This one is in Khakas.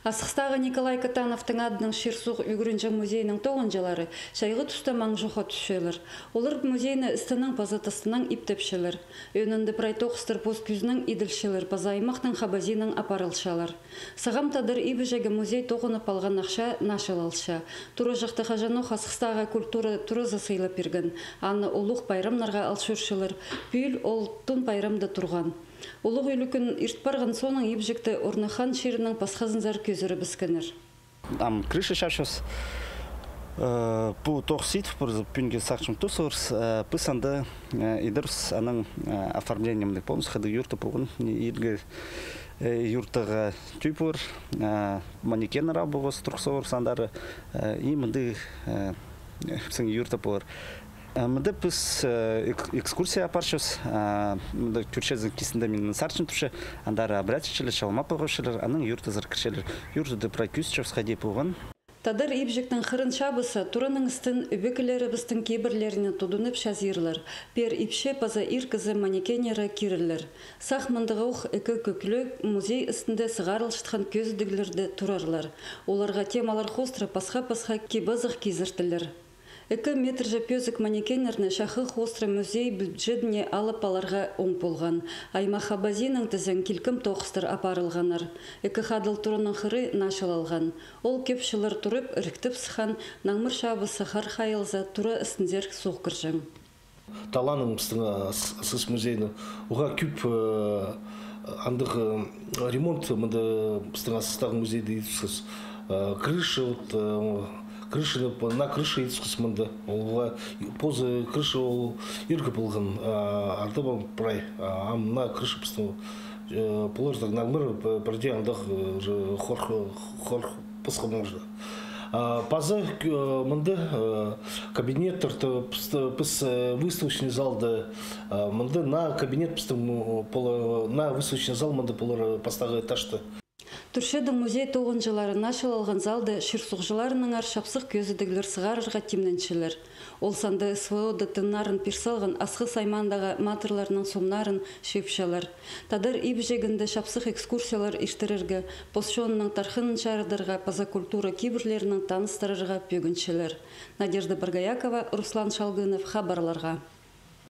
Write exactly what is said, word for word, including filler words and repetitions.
Асхыстағы Николай Катановтың адынаң чир-суғ ӱгренҷең музейнің тоғынҷылары чайғы туста маң чохха тӱсчелер. Олар музейні істінең паза тастынаң иптепчелер. Ӧӧнінде прай тоғыстар пос кӱзінең иділчелер паза аймахтаң хабазиинең апарылчалар. Сағам Тадар ибіҷегі музей тоғынып алған ахча начылалча. Тура чахты хаҷанох Асхыстағы культура туразы сыйлап пирген. Аны улуғ пайрамнарға ал чӧрчелер. Пӱӱл ол Тун пайрамда турған. Улуғ ӱлӱкӱн ирт парған соонаң ибіҷекті Орны Хан чирінең пасхазынзар кӧзірібіскеннер. Ам крыша чапчабыс. Э, пу тоғыс идіп пір пӱӱнге сағынчам тус орыс, э, піс анда, э, идербіс аның, э, оформлениемнег полностью хыдығ юрта полған, не, иргі, э, юртаға тӱп пар, э, манекеннер абығыс турғыс орыс андары, э, и мындағ, э, пістің юрта полар. Э, мында піс, э, эк-, экскурсия апарчабыс. Э, мында тӧрчезінің кистінде мин сарчын турча, андар обрядчылар, чалма пылғапчалар, анаң юртазар кірчелер. Юртада прай кӧзітчебіс хайди полған. Тадар ибіҷектің хырын чабыза, тураның істін ӧбекелерібістің кибірлеріне тудынып чазирлар. Пеер ипчі паза ир кізі манекеннері кирерлер. Сах мындағох ікі кӧкліг музей істінде сығарылчатхан кӧзідіглерде турарлар. Оларға темалар хоостыра пасха-пасха кип-азах кизіртілер. Ікі метрҷе пӧзік манекеннерні чахы хоостыра музей бюджедіне алып аларға оң полған. Аймах хабазиинең тізең килкім тоғыстар апарылғаннар. Ікі хадыл тураның хыры начылалған. Ол кӧп чыллар турып, іріктеп сыххан наңмыр чабызы хар хайылза, тура істінзер суғ кірҷең. Таланың пістің, а, с-, сыс музейнің. Уғаа кӧп, э, андағ, э, ремонт мында пістің Асхыстағы музейде идібіскес. Э, крыша, вот, э, крышаны, п-, наа крыша идібіскес мында. Ол уғаа позы крыша ол иргі полған, а, артабан прай. А, ам наа крыша пістің, э, полар так наңмыр, п-, пірдее андағ, э, уже хор-, хор-, пасха может. А, паза, э, мында, э, кабинеттер, то, піс, піс, э, выставочный залда, э, мында наа кабинет пістің, м, пола-, наа выставочный зал мында полар, э, пастағы этажта. Турчадың музей тоғынҷылары начылалған залда чир-суғҷыларынаңар чапсых кӧзідіглер сығарарға тимненчелер. Ол санда СВО-да тыннарын пир салған Асхыс аймаандағы матырларның сомнарын чыыпчалар. Тадар ибіҷегінде чапсых экскурсиялар иртірерге, пос чонының тархынын чарыдарға паза культура кибірлерінең таныстырарға пӧгінчелер. Надежда Боргоякова, Руслан Шалгынов, хабарларға.